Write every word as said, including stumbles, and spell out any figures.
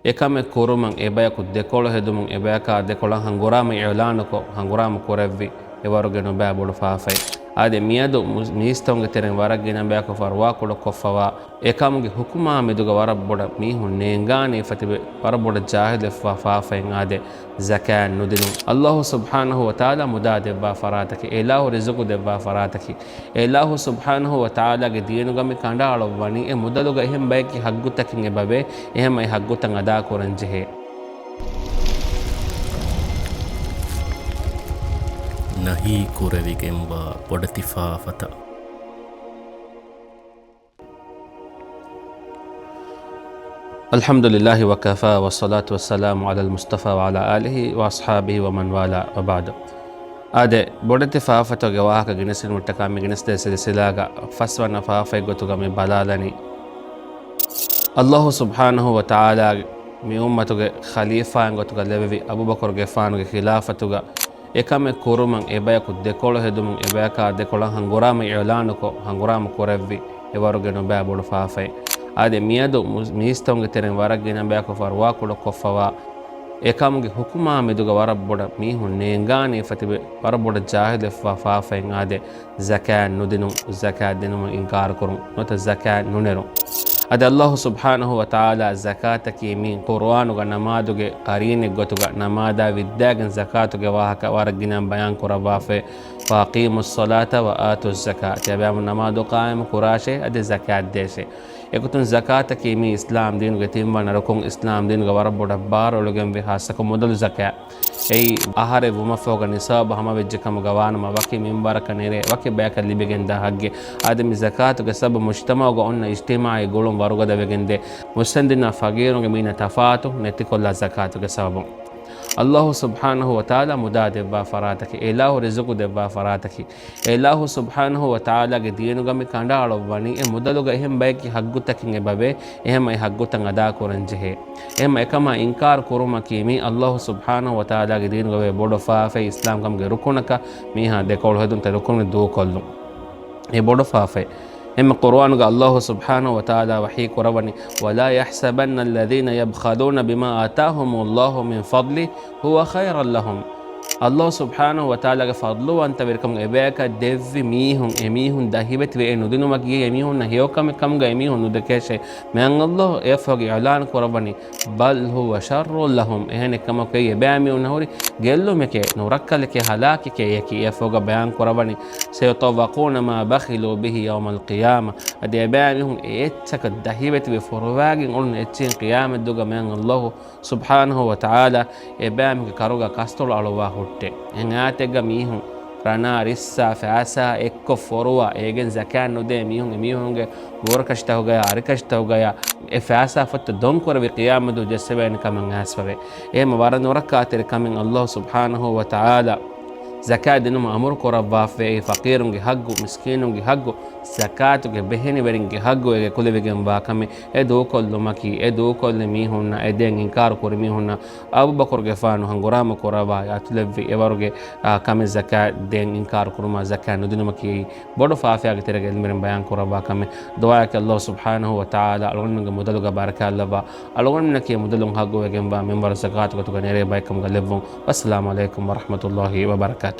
އެކަމެއް ކުރުމަށް އެބަޔަކު ދެކޮޅު ހެދުމުން އެބަޔަކާ ދެކޮޅަށް ހަނގުރާމަ އިޢުލާނުކޮށް، ހަނގުރާމަ ކުރެއްވި އެވަރުގެ ނުބައި ބޮޑު ފާފައެއް. އާދެ، މިއަދު މު-، މީސްތަކުންގެ ތެރެއިން ވަރަށް ގިނަ ބަޔަކު ފަރުވާކުޑަ ކޮށްފަވާ އެކަމުގެ ހުކުމާ މެދުގަ ވަރަށް ބޮޑަށް މީހުން ނޭނގާނެ ފަތިބެ ވަރަށް ބޮޑަށް ޖާހިލުވެފަވާ ފާފައެއް އާދެ، ޒަކާތް ނުދިނުން. އައްލާހު ސުބްޙާނަހު ވަތަޢާލާ މުދާ ދެއްވާ ފަރާތަކީ، އެ އިލާހު ރިޒުޤު ދެއްވާ ފަރާތަކީ، އެ އިލާހު ސުބްޙާނަހު ވަތަޢާލާގެ ދީނުގަ މި ކަނޑައަޅައްވަނީ އެ މުދަލުގަ އެހެން ބައެއްގެ ޙައްޤުތަކެއް އެބަވޭ، އެހެންމަ އެ ޙައްޤުތައް އަދާކުރަން ޖެހޭ. ނަހީ ކުރެވިގެންވާ ބޮޑެތި ފާފަތައް. الحمد لله وكفى والصلاة والسلام على المصطفى وعلى آله وأصحابه ومن والاه وبعد. އާދެ، ބޮޑެތި ފާފަތަކުގެ ވާހަކަ ގެނެސްދިނުމަށްޓަކާ މި ގެނެސްދޭ ސިލްސިލާގަ ފަސްވަނަ ފާފައެއް ގޮތުގަ މި ބަލާލަނީ، އައްލާހު ސުބްޙާނަހު ވަތަޢާލާ މި އުއްމަތުގެ ޚަލީފާއިން ގޮތުގަ ލެވެވި އަބޫބަކުރުގެފާނުގެ ޚިލާފަތުގަ އެކަމެއް ކުރުމަށް އެބަޔަކު ދެކޮޅު ހެދުމުން އެބަޔަކާ ދެކޮޅަށް ހަނގުރާމަ އިޢުލާނުކޮށް، ހަނގުރާމަ ކުރެއްވި އެވަރުގެ ނުބައި ބޮޑު ފާފައެއް. އާދެ، މިއަދު މު-، މީސްތަކުންގެ ތެރެއިން ވަރަށް ގިނަ ބަޔަކު ފަރުވާކުޑަ ކޮށްފަވާ އެކަމުގެ ހުކުމާ މެދުގަ ވަރަށް ބޮޑަށް މީހުން ނޭނގާނެ ފަތިބެ ވަރަށް ބޮޑަށް ޖާހިލުވެފަވާ ފާފައެއް އާދެ، ޒަކާތް ނުދިނުން، ޒަކާތް ދިނުމަށް އިންކާރު ކުރުން، ނުވަތަ ޒަކާތް ނުނެރުން. އަދި އައްލާހު ސުބްޙާނަހު ވަތަޢާލާ ޒަކާތަކީ މި ޤުރުއާނުގަ ނަމާދުގެ ޤަރީނެއް ގޮތުގަ ނަމާދާ ވިއްދާގެން ޒަކާތުގެ ވާހަކަ ވަރަށް ގިނަ ބަޔާން ކުރައްވާފައި، وأقيموا الصلاة وآتوا الزكاة، ތިޔަބައިމީހުން ނަމާދު ޤާއިމު ކުރާށޭ، އަދި ޒަކާތް ދޭށޭ. އެގޮތުން ޒަކާތަކީ މި އިސްލާމް ދީނުގެ ތިންވަނަ ރުކުން، އިސްލާމް ދީނުގަ ވަރަށް ބޮޑަށް ބާރު އުޅުގެންވި ޚާއްޞަކޮށް މުދަލު ޒަކާތް. އެއީ، އަހަރެއް ވުމަށްފަހުގަ ނިޞާބު ހަމަވެއްޖެ ކަމުގަ ވާނަމަ، ވަކި މިންވަރަކަށް ނެރޭ، ވަކި ބަޔަކަށް ލިބިގެންދާ ޙައްޤެއް. އާދެ، މި ޒަކާތުގެ ސަބަބު މުޖްތަމަޢުގަ އޮންނަ އިޖްތިމާޢީ ގުޅުން ވަރުގަދަވެގެންދޭ. މުއްސަނދިންނާ ފަޤީރުންގެ މީނަ ތަފާތު ނެތިކޮށްލާ ޒަކާތުގެ ސަބަބުން. އައްލާހު ސުބްޙާނަހު ވަތަޢާލާ މުދާ ދެއްވާ ފަރާތަކީ، އެ އިލާހު ރިޒުޤު ދެއްވާ ފަރާތަކީ، އެ އިލާހު ސުބްޙާނަހު ވަތަޢާލާގެ ދީނުގަ މި ކަނޑައަޅައްވަނީ އެ މުދަލުގަ އެހެން ބައެއްގެ ޙައްޤުތަކެއް އެބަވޭ، އެހެންމަ އެ ޙައްޤުތައް އަދާކުރަން ޖެހޭ. އެހެންމަ އެކަމާ އިންކާރު ކުރުމަކީ މީ އައްލާހު ސުބްޙާނަހު ވަތަޢާލާގެ ދީނުގަ ވޭ ބޮޑު ފާފައެއް، އިސްލާމްކަމުގެ ރުކުނަކަށް މީހާ ދެކޮޅު ހެދުން ތެ ރުކުނު ދޫކޮށްލުން. އެ ބޮޑު ފާފައެއް. އެހެންމަ ޤުރުއާނުގަ އައްލާހު ސުބްޙާނަހު ވަތަޢާލާ ވަޙީ ކުރައްވަނީ، ولا يحسبن الذين يبخلون بما آتاهم الله من فضله هو خيرا لهم. އައްލާހު ސުބްޙާނަހު ވަތަޢާލާގެ ފަޟްލުވަންތަވެރިކަމުގަ އެބަޔަކަށް ދެއްވި މީހުން، އެމީހުން ދަހިވެތިވެ އެ ނުދިނުމަކީ އެމީހުންނަށް ހެޔޮކަމެއް ކަމުގަ އެމީހުން ނުދެކޭށޭ. މިއަން އައްލާހު އެއަށްފަހުގަ އިޢުލާން ކުރައްވަނީ، بل هو شر لهم، އެހެނެއްކަމަކު އެއީ އެބައިމީހުންނަށް ހުރި ގެއްލުމެކޭ، ނުރައްކަލެކޭ، ހަލާކެކޭ. އެއަކީ އެއަށްފަހުގަ ބަޔާން ކުރައްވަނީ، سيطوقون ما بخلوا به يوم القيامة، އަދި އެބައިމީހުން އެއްޗަކަށް ދަހިވެތިވެ ފޮރުވާގެން އުޅުނު އެއްޗިހިން ޤިޔާމަތްދުވަހުގަ މިއަން އައްލާހު ސުބްޙާނަހު ވަތަޢާލާ އެބައިމީހުންގެ ކަރުގަ ކަސްތޮޅު އަޅުއްވާ ހުއްޓޭ. އެހެން އާޔަތެއްގަ މީހުން ރަނާ ރިއްސާ ފައިސާ އެއްކޮށް ފޮރުވާ، އޭގެން ޒަކާތް ނުދޭ މީހުން، އެމީހުންގެ ބޯރަކަށިތަކުގަޔާ އަރިކަށިތަކުގަޔާ އެ ފައިސާ ފޮތްތައް ދޮންކުރެވި ޤިޔާމަތްދުވަހު ޖެއްސެވޭނެ ކަމަށް އައިސްފަވޭ. އެހެންމަ ވަރަށް ނުރައްކާތެރި ކަމެއް އައްލާހު ސުބްޙާނަހު ވަތަޢާލާ ޒަކާތް ދިނުމަށް އަމުރު ކުރައްވާފައި، ފަޤީރުންގެ ޙައްޤު، މިސްކީނުންގެ ޙައްޤު، ޒަކާތުގެ ބެހެނިވެރިންގެ ޙައްޤު އޭގެ ކުލެވިގެންވާ ކަމެއް. އެ ދޫކޮށްލުމަކީ، އެ ދޫކޮށްލި މީހުންނަށް، އެ ދޭން އިންކާރު ކުރި މީހުންނަށް އަބޫބަކުރުގެފާނު ހަނގުރާމަ ކުރައްވާ އަތުލެއްވި އެވަރުގެ، އާ، ކަމެއް ޒަކާތް ދޭން އިންކާރު ކުރުމާ ޒަކާތް ނުދިނުމަކީ ބޮޑު ފާފައެއް އޭގެ ތެރޭގަ ޢިލްމުވެރިން ބަޔާން ކުރައްވާ ކަމެއް. ދުޢާއަކީ އައްލާހު ސުބްޙާނަހު ވަތަޢާލާ އަޅުގަނޑުމެންގެ މުދަލުގަ ބަރަކާތްލައްވާ، އަޅުގަނޑުމެންނަކީ މުދަލުން ޙައްޤުވެގެންވާ މިންވަރު ޒަކާތު ގޮތުގަ ނެރޭ ބައެއްކަމުގަ ލެއްވުން. ވައްސަލާމު ޢަލައިކުމް ވަރަޙްމަތުﷲ ވަބަރަކާތުހު.